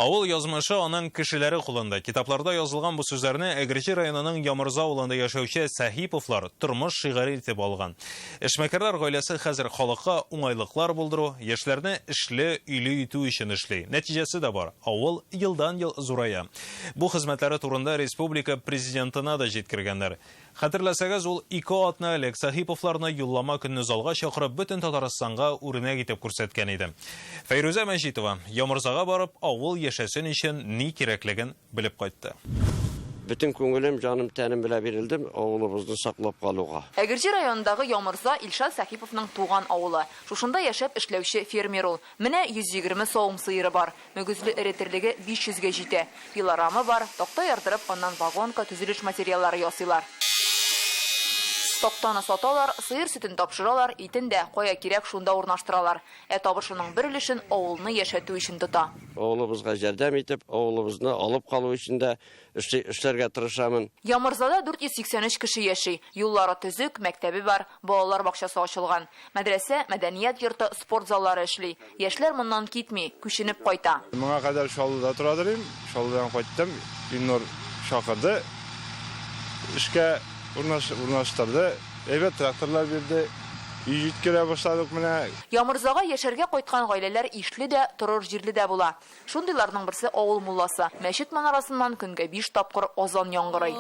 Авыл язмышы аның кешеләре кулында. Китапларда язылган бу сүзләрне Әгерҗе районының Ямырза авылында яшәүче Сәхиповлар тормыш шигаре итеп алган. Эшмәкәрләр гаиләсе хәзер халыкка уңайлыклар булдыру, яшьләрне эшле, өйле итү өчен эшли. Нәтиҗәсе дә бар, авыл елдан-ел зурая. Бу хезмәтләре турында республика Президентына да җиткергәннәр. Хәтерләсәгез, ул ике атна элек Сәхиповларны юллама көнне залга чакырып, бөтен Татарстанга үрнәк итеп күрсәткән иде. Фәйрүзә Мәҗитова, Ямырзага барып, авыл яшәсен өчен ни кирәклеген белеп кайтты. Бөтен күңелем, җаным, тәнем белән бирелдем авылыбызны саклап калуга. Әгерҗе районындагы Ямырза, Илшат Сәхиповның туган авылы. Шушында яшәп эшләүче фермер ул. Менә 120 савым сыеры бар. Мөгезле эре терлеге 500 гә җитә. Пилорамы бар, такта ярдырып, аннан вагонка, төзелеш материаллары ясыйлар. Тактаны саталар, сыер сөтен тапшыралар, итен дә, кая кирәк, шунда урнаштыралар. Ә табышының бер өлешен авылны яшәтү өчен тота. Авылыбызга ярдәм итеп, авылыбызны алып калу өчен дә эшли, эшләргә тырышамын. Ямырзада 483 кеше яши. Юллары төзек, мәктәбе бар, балалар бакчасы ачылган. Мәдрәсә, мәдәният йорты, спорт заллары эшли. Яшьләр моннан китми, күченеп кайта. Моңа кадәр Чаллыда торадыр идем. Чаллыдан кайттым. Илнур чакырды. Эшкә урнаштырды. Әйбәт тракторлар бирде. Өй җиткерә башладык менә. Ямырзага яшәргә кайткан гаиләләр ишле дә, торыр җирле дә була. Шундыйларның берсе авыл мулласы. Мәчет манарасыннан көнгә биш тапкыр азан яңгырый.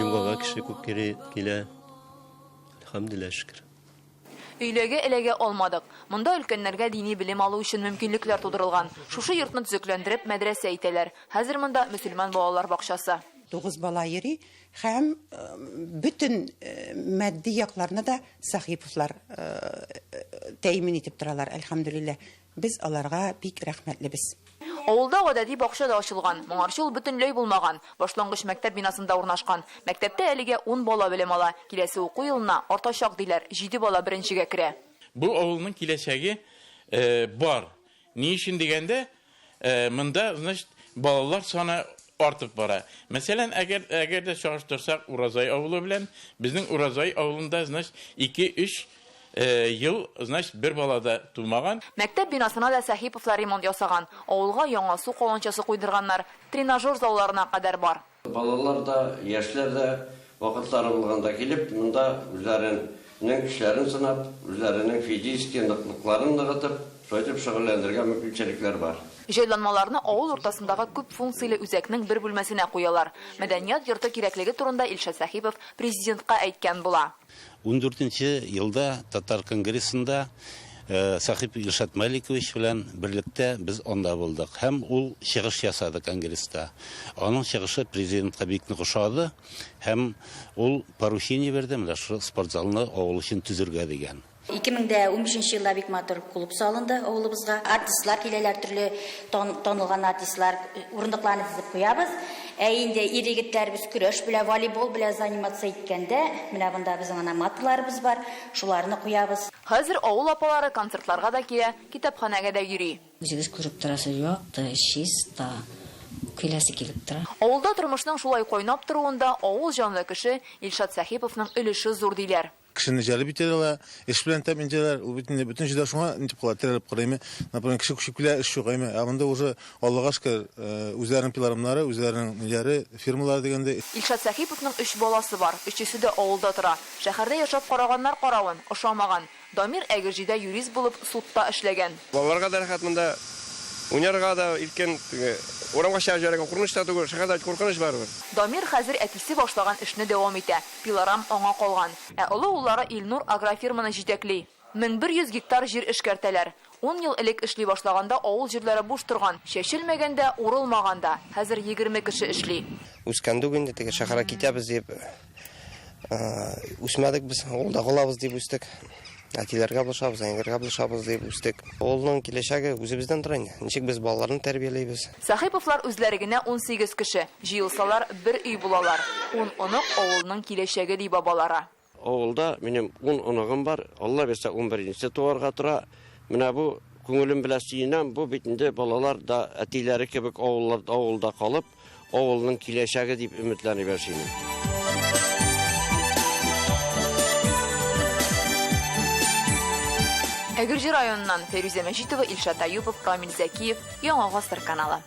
Җомгага кеше күп килә. Әлхәмдүлилләһ, шөкер. Өйләгә эләгә алмадык. Монда өлкәннәргә дини белем алу өчен мөмкинлекләр тудырылган. Шушы йортны төзекләндереп, мәдрәсә итәләр. Хәзер монда мөселман балалар бакчасы. Тугыз бала йөри һәм бөтен матди якларны да Сахиповлар тәэмин итеп торалар, әлхәмдүлилләһ. Без аларга бик рәхмәтлебез. Авылда гадәти бакча да ачылган. Моңарчы ул бөтенләй булмаган. Башлангыч мәктәп бинасында урнашкан. Мәктәптә әлегә ун бала белем ала. Киләсе уку елына артачак, диләр. Җиде бала беренчегә керә. Бу авылның киләчәге бар. Ни өчен дигәндә, монда, значит, балалар саны артып бара. Мәсәлән, әгәр, әгәр дә чагыштырсак Уразай авылы белән, безнең Уразай авылында, значит, 2-3 ел, значит, бер бала да тумаган. Мәктәп бинасына да Сәхиповлар ремонт ясаган. Авылга яңа су каланчасы куйдырганнар. Тренажер залларына кадәр бар. Балалар да, яшьләр дә вакытлары булганда килеп, монда үзләренең көчләрен сынап, үзләренең физический ныклыкларын ныгытып, шулай итеп шөгыльләнергә мөмкинчелекләр бар. Җайланмаларны авыл уртасындагы күп функцияле үзәкнең бер бүлмәсенә куялар. Мәдәният йорты кирәклеге турында Илшат Сәхипов Президентка әйткән була. Ундүртенче елда Татар конгрессында Сахип Илшат Маликович белән берлектә без анда булдык. Һәм ул чыгыш ясады конгресста. Аның чыгышы президентка бик нык ошады һәм ул поручение бирде, менә шушы спортзалны авыл өчен төзергә дигән. 2015 елда бик матур клуб салынды авылыбызга. Артистлар киләләр, төрле танылган артистлар. Урындыкларны тезеп куябыз. Ә инде ир-егетләребез көрәш белән, волейбол белән заниматься иткәндә, менә монда безнең ана маталарыбыз бар, шуларны куябыз. Хәзер авыл апалары концертларга да килә, китапханәгә дә йөри. Үзегез күреп торасыз, якты, чиста, көләсе килеп тора. Авылда тормышның шулай кайнап торуында авыл җанлы кеше Илшат Сәхиповның өлеше зур, диләр. Кешене җәлеп итә ала, эш белән тәэмин итәләр. Ул бит инде бөтен җирдә шуңа нитеп кала, терәлеп кала, әйме. Например, кеше күчеп килә, эш юк, әйме. Ә монда уже, Аллага шөкер, үзләренең пилорамнары, үзләренең ниләре, фирмалары дигәндәй. Илшат Сәхиповның өч баласы бар, өчесе дә авылда тора. Шәһәрдә яшәп караганнар каравын, ошамаган. Дамир Әгерҗедә юрист булып, судта эшләгән. Балаларга да рәхәт монда, уйнарга да иркен, теге урамга чыгып җибәрергә куркыныч та түгел, шәһәрдә бит куркыныч барыбер. Дамир хәзер әтисе башлаган эшне дәвам итә. Пилорам аңа калган. Ә олы уллары Илнур агрофирманы җитәкли. 1100 гектар җир эшкәртәләр. Ун ел элек эшли башлаганда авыл җирләре буш торган, чәчелмәгән дә, урылмаган да. Хәзер 20 кеше эшли. Үскәндүк инде, теге шәһәргә китәбез дип үсмәдек без, авылда калабыз дип үстек. Әтиләргә булышабыз, әниләргә булышабыз дип үстек. Авылның киләчәге үзебездән тора инде. Ничек без балаларны тәрбиялибез. Сәхиповлар үзләре генә 18 кеше. Җыелсалар, бер өй булалар. Ун онык, авылның киләчәге, ди бабалары. Авылда минем ун оныгым бар. Алла бирсә, унберенчесе туарга тора. Менә бу күңелем белән сөенәм. Бу бит инде балалар да әтиләре кебек авылда калып, авылның киләчәге дип өметләнеп яшим. Әгерҗе районыннан Фәйрүзә Мәҗитова, Илшат Аюпов, Рамил Зәкиев, Яңа Гасыр каналы.